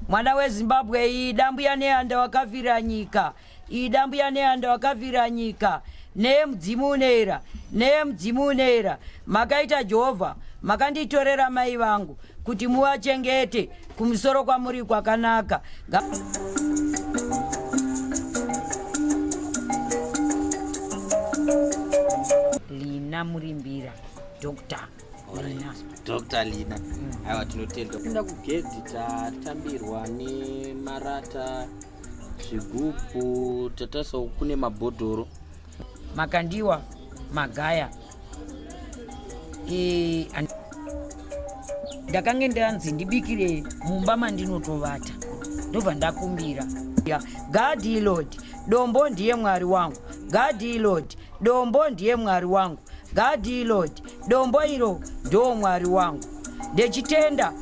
Mwana weZimbabwe ida mbuya nehanda wakavhira nyika. Ida mbuya nehanda wakavhira nyika. Neye mudzimu unoera, neye mudzimu unoera. Makaita Jehovha, makanditorera mai vangu kuti muvachengete kumusoro kwamuri kwakanaka. Lina Murimbira, Doctor. Lina. Dr. Lina. Aiwa tinotenda. Pinda kugedhi tatambirwa nemarata, zvigubhu, tatarisawo kune mabhodhoro. Makandiwa, Magaya. E, ndakange ndanzi ndibikire mumba mandinotovata ndobva ndakumbira. God Lord, dombo ndiye Mwari wangu. God Lord, dombo ndiye Mwari wangu. God Lord, dombo iro ndo Mwari wangu. Ndechitenda.